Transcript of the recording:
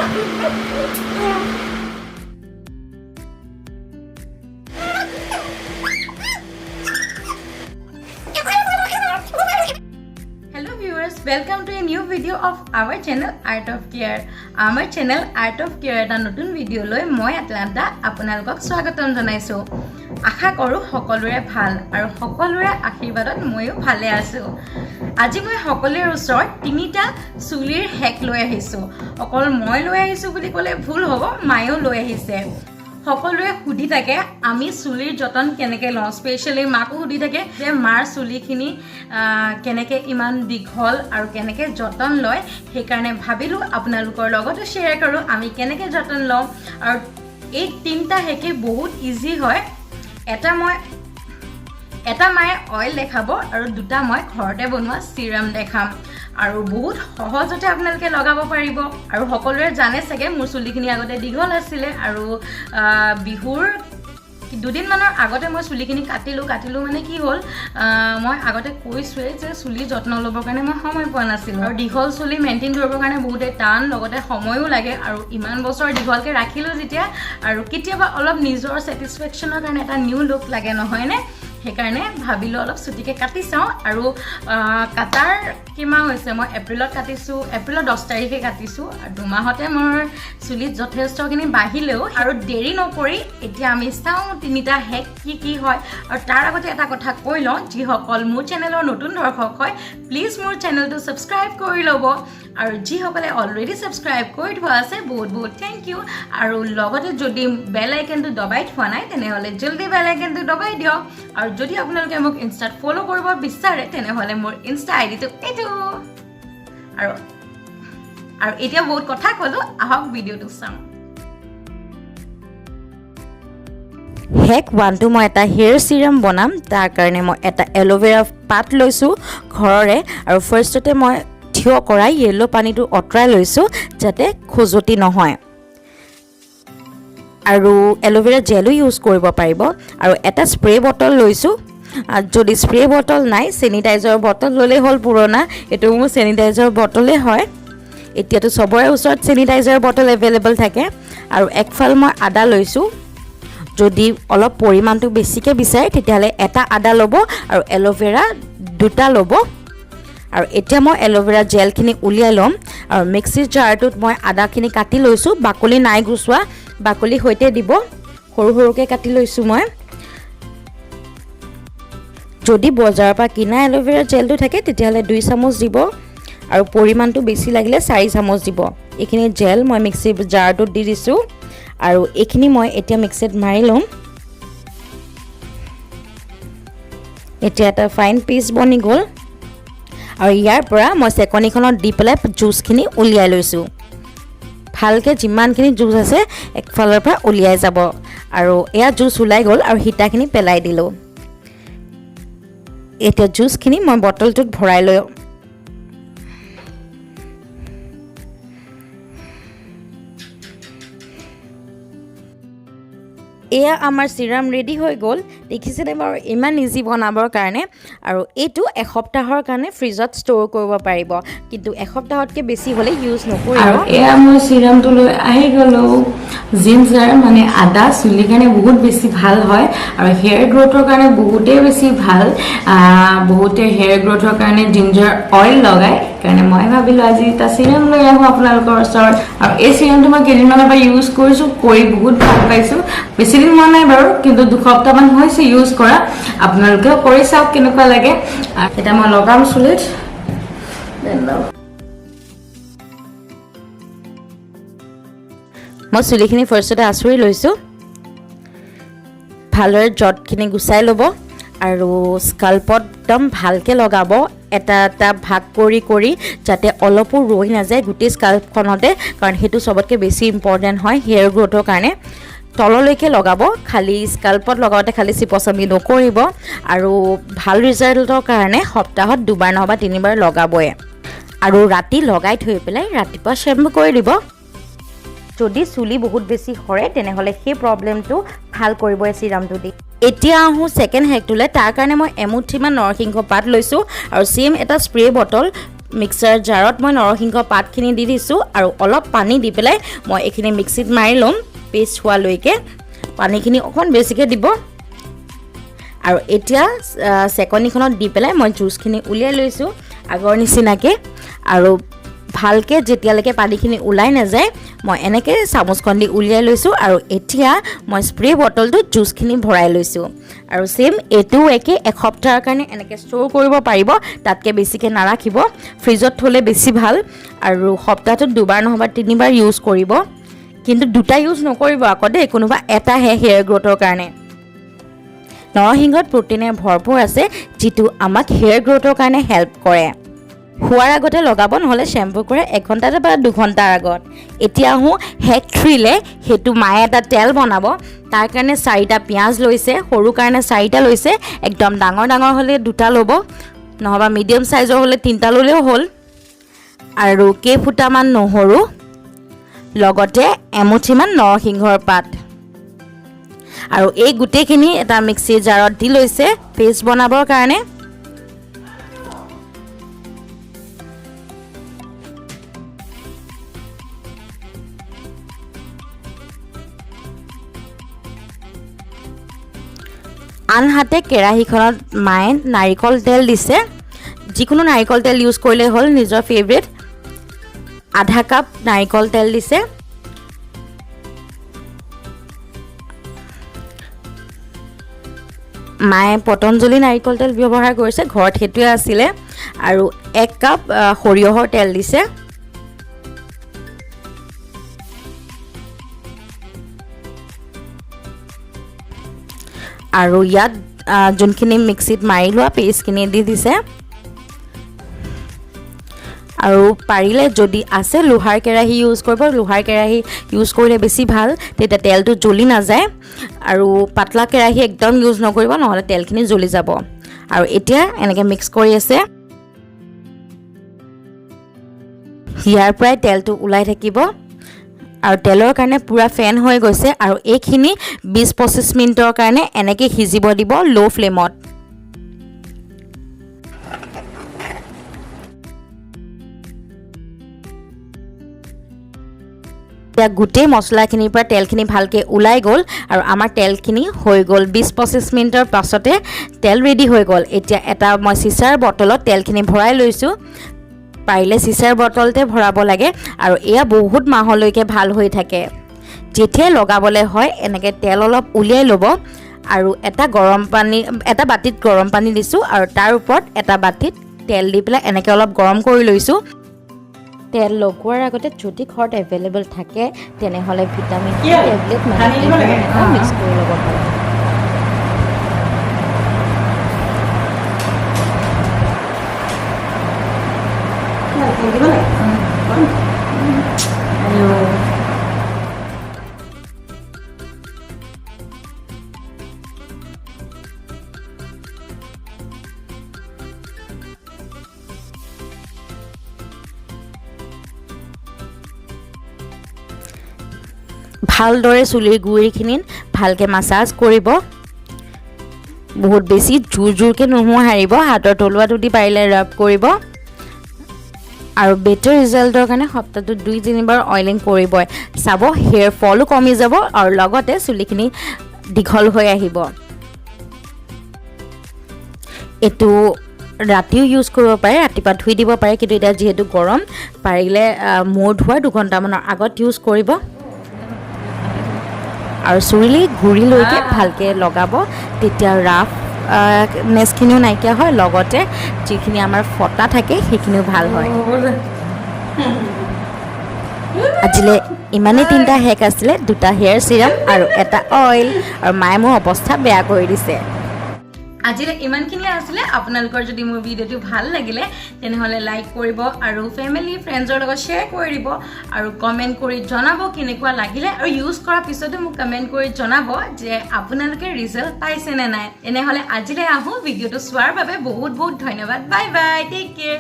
Hello viewers, welcome to a new video of our channel Art of Care. আমাৰ channel art of care এটা নতুন ভিডিঅ'লৈ মই Atalanta আপোনালোকক স্বাগতম জনাইছোঁ। আশা কৰোঁ সকলোৰে ভাল আৰু সকলোৰে আশীৰ্বাদত ময়ো ভালে আছোঁ। আজি মই সকলোৰে ওচৰত তিনিটা চুলিৰ হেক লৈ আহিছোঁ। অকল মই লৈ আহিছোঁ বুলি ক'লে ভুল হ'ব, মায়েও লৈ আহিছে। সকলোৱে সুধি থাকে আমি চুলিৰ যতন কেনেকৈ লওঁ। স্পেচিয়েলি মাকো সুধি থাকে যে মাৰ চুলিখিনি কেনেকৈ ইমান দীঘল আৰু কেনেকৈ যতন লয়। সেইকাৰণে ভাবিলোঁ আপোনালোকৰ লগতো শ্বেয়াৰ কৰোঁ আমি কেনেকৈ যতন লওঁ। আৰু এই তিনিটা হেকেই বহুত ইজি হয়। এটা মায়ে অইল দেখাব আৰু দুটা মই ঘৰতে বনোৱা চিৰাম দেখাম আৰু বহুত সহজতে আপোনালোকে লগাব পাৰিব। আৰু সকলোৱে জানে চাগে মোৰ চুলিখিনি আগতে দীঘল আছিলে আৰু বিহুৰ দুদিনমানৰ আগতে মই চুলিখিনি কাটিলোঁ। কাটিলোঁ মানে কি হ'ল, মই আগতে কৈছোঁৱেই যে চুলিৰ যত্ন ল'বৰ কাৰণে মই সময় পোৱা নাছিলোঁ আৰু দীঘল চুলি মেইনটেইন কৰিবৰ কাৰণে বহুতেই টান, লগতে সময়ো লাগে। আৰু ইমান বছৰ দীঘলকৈ ৰাখিলোঁ যেতিয়া আৰু কেতিয়াবা অলপ নিজৰ ছেটিছফেকশ্যনৰ কাৰণে এটা নিউ লুক লাগে, নহয়নে? সেইকাৰণে ভাবিলোঁ অলপ চুটিকৈ কাটি চাওঁ। আৰু কাটাৰ কিমান হৈছে, মই এপ্ৰিলত কাটিছোঁ, এপ্ৰিলৰ 10 তাৰিখে কাটিছোঁ আৰু 2 মাহতে মোৰ চুলিত যথেষ্টখিনি বাঢ়িলেও। আৰু দেৰি নকৰি এতিয়া আমি চাওঁ তিনিটা হেক কি কি হয়। আৰু তাৰ আগতে এটা কথা কৈ লওঁ, যিসকল মোৰ চেনেলৰ নতুন দৰ্শক হয়, প্লিজ মোৰ চেনেলটো ছাবস্ক্ৰাইব কৰি ল'ব আৰু যিসকলে অলৰেডি ছাবস্ক্ৰাইব কৰি থোৱা আছে, বহুত বহুত thank U. আৰু লগতে যদি বেল আইকনটো দবাই থোৱা নাই, তেনেহ'লে জল্দি বেল আইকনটো দবাই দিয়ক। আৰু যদি আপোনালোকে মোক ইনষ্টাত ফ'ল' কৰিব বিচাৰে, তেনেহ'লে মোৰ ইনষ্টা আই ডিটো এইটো। আৰু আৰু এতিয়া বহুত কথা ক'লোঁ, আহক ভিডিঅ'টো চাওঁ। হেক ওৱানটো মই এটা হেয়াৰ চিৰাম বনাম। তাৰ কাৰণে মই এটা এল'ভেৰা পাত লৈছোঁ ঘৰৰে আৰু ফাৰ্ষ্টতে মই থিয় কৰাই য়েল্ল' পানীটো আঁতৰাই লৈছোঁ যাতে খজুৱতি নহয়। আৰু এল'ভেৰা জেলো ইউজ কৰিব পাৰিব। আৰু এটা স্প্ৰে বটল লৈছোঁ। যদি স্প্ৰে বটল নাই, চেনিটাইজাৰ বটল ল'লেই হ'ল পুৰণা। এইটো মোৰ চেনিটাইজাৰ বটলেই হয়। এতিয়াতো চবৰে ওচৰত চেনিটাইজাৰ বটল এভেইলেবল থাকে। আৰু একফাল মই আদা লৈছোঁ। যদি অলপ পৰিমাণটো বেছিকৈ বিচাৰে, তেতিয়াহ'লে এটা আদা ল'ব আৰু এল'ভেৰা দুটা ল'ব। আৰু এতিয়া মই এল'ভেৰা জেলখিনি উলিয়াই ল'ম আৰু মিক্সিৰ জাৰটোত মই আদাখিনি কাটি লৈছোঁ। বাকলি নাই গুচোৱা, বাকলিৰ সৈতে দিব। সৰু সৰুকৈ কাটি লৈছোঁ মই। যদি বজাৰৰ পৰা কিনা এল'ভেৰা জেলটো থাকে, তেতিয়াহ'লে 2 চামুচ দিব আৰু পৰিমাণটো বেছি লাগিলে 4 চামুচ দিব। এইখিনি জেল মই মিক্সিৰ জাৰটোত দি দিছোঁ আৰু এইখিনি মই এতিয়া মিক্সিত মাৰি ল'ম। এতিয়া এটা ফাইন পেষ্ট বনি গ'ল আৰু ইয়াৰ পৰা মই চেকনিখনত দি পেলাই জুচখিনি উলিয়াই লৈছোঁ। ভালকৈ যিমানখিনি জুচ আছে একফালৰ পৰা উলিয়াই যাব। আৰু এয়া জুচ ওলাই গ'ল আৰু সীতাখিনি পেলাই দিলোঁ। এতিয়া জুচখিনি মই বটলটোত ভৰাই লৈ এয়া আমাৰ চিৰাম ৰেডি হৈ গ'ল। দেখিছেনে বাৰু, ইমান ইজি বনাবৰ কাৰণে। আৰু এইটো এসপ্তাহৰ কাৰণে ফ্ৰিজত ষ্ট'ৰ কৰিব পাৰিব, কিন্তু এসপ্তাহতকৈ বেছি হ'লে ইউজ নকৰিব। আৰু এয়া মই চিৰামটো লৈ আহি গ'লোঁ। জিঞ্জাৰ মানে আদা চুলিৰ কাৰণে বহুত বেছি ভাল হয় আৰু হেয়াৰ গ্ৰ'থৰ কাৰণে বহুতেই বেছি ভাল। বহুতে হেয়াৰ গ্ৰ'থৰ কাৰণে জিঞ্জাৰ অইল লগায়, সেইকাৰণে মই ভাবিলোঁ আজি এটা চিৰাম লৈ আহোঁ আপোনালোকৰ ওচৰত। আৰু এই চিৰামটো মই কেইদিনমানৰ পৰা ইউজ কৰিছোঁ, কৰি বহুত ভাল পাইছোঁ। বেছিদিন হোৱা নাই বাৰু, কিন্তু 2 সপ্তাহমান হৈছে ইউজ কৰা। আপোনালোকেও কৰি চাওক কেনেকুৱা লাগে। এতিয়া মই লগাম চুলিত। মই চুলিখিনি ফাৰ্ষ্টতে আঁচুৰি লৈছোঁ। ভালদৰে জটখিনি গুচাই ল'ব আৰু স্কাল্পত একদম ভালকৈ লগাব, এটা এটা ভাগ কৰি কৰি, যাতে অলপো ৰৈ নাযায় গোটেই স্কাল্পখনতে, কাৰণ সেইটো চবতকৈ বেছি ইম্পৰ্টেণ্ট হয় হেয়াৰ গ্ৰ'থৰ কাৰণে। তললৈকে লগাব, খালী স্কাল্পত লগাওঁতে খালী চিপচামি নকৰিব। আৰু ভাল ৰিজাল্টৰ কাৰণে সপ্তাহত দুবাৰ নহ'বা তিনিবাৰ লগাবই আৰু ৰাতি লগাই থৈ পেলাই ৰাতিপুৱা শ্বেম্পু কৰি দিব। যদি চুলি বহুত বেছি সৰে, তেনেহ'লে সেই প্ৰব্লেমটো ভাল কৰিব এই চিৰামটো দি। এতিয়া আহোঁ ছেকেণ্ড হেকটোলৈ। তাৰ কাৰণে মই এমুঠিমান নৰসিংহ পাত লৈছোঁ আৰু ছেইম এটা স্প্ৰে বটল। মিক্সাৰ জাৰত মই নৰসিংহ পাতখিনি দি দিছোঁ আৰু অলপ পানী দি পেলাই মই এইখিনি মিক্সিত মাৰি ল'ম পেষ্ট হোৱালৈকে। পানীখিনি অকণ বেছিকৈ দিব। আৰু এতিয়া চেকনিখনত দি পেলাই মই জুচখিনি উলিয়াই লৈছোঁ আগৰ নিচিনাকৈ। আৰু ভালকৈ যেতিয়ালৈকে পানীখিনি ওলাই নাযায়, মই এনেকৈ চামুচখন দি উলিয়াই লৈছোঁ। আৰু এতিয়া মই স্প্ৰে বটলটোত জুচখিনি ভৰাই লৈছোঁ। আৰু ছেইম এইটোও একে, এসপ্তাহৰ কাৰণে এনেকৈ ষ্ট'ৰ কৰিব পাৰিব, তাতকৈ বেছিকৈ নাৰাখিব। ফ্ৰিজত থ'লে বেছি ভাল। আৰু সপ্তাহটোত দুবাৰ নহ'বা তিনিবাৰ ইউজ কৰিব, কিন্তু দুটা ইউজ নকৰিব আকৌ দেই, কোনোবা এটাহে হেয়াৰ গ্ৰ'থৰ কাৰণে। নৰসিংহত প্ৰ'টিনে ভৰপূৰ আছে, যিটো আমাক হেয়াৰ গ্ৰ'থৰ কাৰণে হেল্প কৰে। শোৱাৰ আগতে লগাব, নহ'লে শ্বেম্পু কৰে 1 ঘণ্টা বা 2 ঘণ্টাৰ আগত। এতিয়া আহোঁ হেক থ্ৰীলে। সেইটো মায়ে এটা তেল বনাব। তাৰ কাৰণে চাৰিটা পিঁয়াজ লৈছে। সৰু কাৰণে চাৰিটা লৈছে, একদম ডাঙৰ ডাঙৰ হ'লে দুটা ল'ব, নহ'বা মিডিয়াম চাইজৰ হ'লে তিনিটা ল'লেও হ'ল। আৰু কেইফুটামান নহৰু, লগতে এমুঠিমান নৰসিংহৰ পাত। আৰু এই গোটেইখিনি এটা মিক্সিৰ জাৰত দি লৈছে পেষ্ট বনাবৰ কাৰণে। আনহাতে কেৰাহীখনত মায়ে নাৰিকল তেল দিছে। যিকোনো নাৰিকল তেল ইউজ কৰিলে হ'ল, নিজৰ ফেভৰেট। আধা কাপ নাৰিকল তেল দিছে। মায়ে পতঞ্জলি নাৰিকল তেল ব্যৱহাৰ কৰিছে, ঘৰত সেইটোৱে আছিলে। আৰু 1 কাপ সৰিয়হৰ তেল দিছে। আৰু ইয়াত যোনখিনি মিক্সিত মাৰি লোৱা পেষ্টখিনি দি দিছে। আৰু পাৰিলে যদি আছে, লোহাৰ কেৰাহী ইউজ কৰিব। লোহাৰ কেৰাহী ইউজ কৰিলে বেছি ভাল, তেতিয়া তেলটো জ্বলি নাযায়। আৰু পাতলা কেৰাহী একদম ইউজ নকৰিব, নহ'লে তেলখিনি জ্বলি যাব। আৰু এতিয়া এনেকৈ মিক্স কৰি আছে। ইয়াৰ পৰাই তেলটো ওলাই থাকিব আৰু তেলৰ কাৰণে পূৰা ফেন হৈ গৈছে। আৰু এইখিনি 20-25 মিনিটৰ কাৰণে এনেকৈ সিজিব দিব ল' ফ্লেমত। এতিয়া গোটেই মছলাখিনিৰ পৰা তেলখিনি ভালকৈ ওলাই গ'ল আৰু আমাৰ তেলখিনি হৈ গ'ল। 20-25 মিনিটৰ পাছতে তেল ৰেডি হৈ গ'ল। এতিয়া এটা মই চিচাৰ বটলত তেলখিনি ভৰাই লৈছোঁ। পাৰিলে চিচাৰ বটলতে ভৰাব লাগে। আৰু এয়া বহুত মাহলৈকে ভাল হৈ থাকে। যেতিয়াই লগাবলৈ হয়, এনেকৈ তেল অলপ উলিয়াই ল'ব আৰু এটা বাতিত গৰম পানী দিছোঁ আৰু তাৰ ওপৰত এটা বাতিত তেল দি পেলাই এনেকৈ অলপ গৰম কৰি লৈছোঁ। তেল লগোৱাৰ আগতে যদি ঘৰত এভেইলেবল থাকে, তেনেহ'লে ভিটামিন ই টেবলেট মানে এটা মিক্স কৰি ল'ব পাৰে। দিব লাগে। আৰু ভালদৰে চুলিৰ গুৰিখিনিত ভালকৈ মাছাজ কৰিব। বহুত বেছি জোৰ জোৰকৈ নোমোহাৰিব, হাতৰ তলুৱাটো দি পাৰিলে ৰাব কৰিব। আৰু বেটাৰ ৰিজাল্টৰ কাৰণে সপ্তাহটোত দুই তিনিবাৰ অইলিং কৰিবই। চাব, হেয়াৰ ফলো কমি যাব আৰু লগতে চুলিখিনি দীঘল হৈ আহিব। এইটো ৰাতিও ইউজ কৰিব পাৰে, ৰাতিপুৱা ধুই দিব পাৰে। কিন্তু এতিয়া যিহেতু গৰম, পাৰিলে মূৰ ধোৱাৰ 2 ঘণ্টামানৰ আগত ইউজ কৰিব। আৰু চুলি গুৰিলৈকে ভালকৈ লগাব, তেতিয়া ৰাফ নেচখিনিও নাইকিয়া হয়, লগতে যিখিনি আমাৰ ফটা থাকে সেইখিনিও ভাল হয়। আজিলৈ ইমানেই। তিনিটা হেক আছিলে, দুটা হেয়াৰ চিৰাম আৰু এটা অইল। আৰু মায়ে মোৰ অৱস্থা বেয়া কৰি দিছে। আজিলৈ ইমানখিনিয়ে আছিলে। আপোনালোকৰ যদি মোৰ ভিডিঅ'টো ভাল লাগিলে, তেনেহ'লে লাইক কৰিব আৰু ফেমিলি ফ্ৰেণ্ডছৰ লগত শ্বেয়াৰ কৰি দিব আৰু কমেণ্ট কৰি জনাব কেনেকুৱা লাগিলে। আৰু ইউজ কৰাৰ পিছতো মোক কমেণ্ট কৰি জনাব যে আপোনালোকে ৰিজাল্ট পাইছে নে নাই। তেনেহ'লে আজিলৈ আহোঁ। ভিডিঅ'টো চোৱাৰ বাবে বহুত বহুত ধন্যবাদ। Bye bye, take care.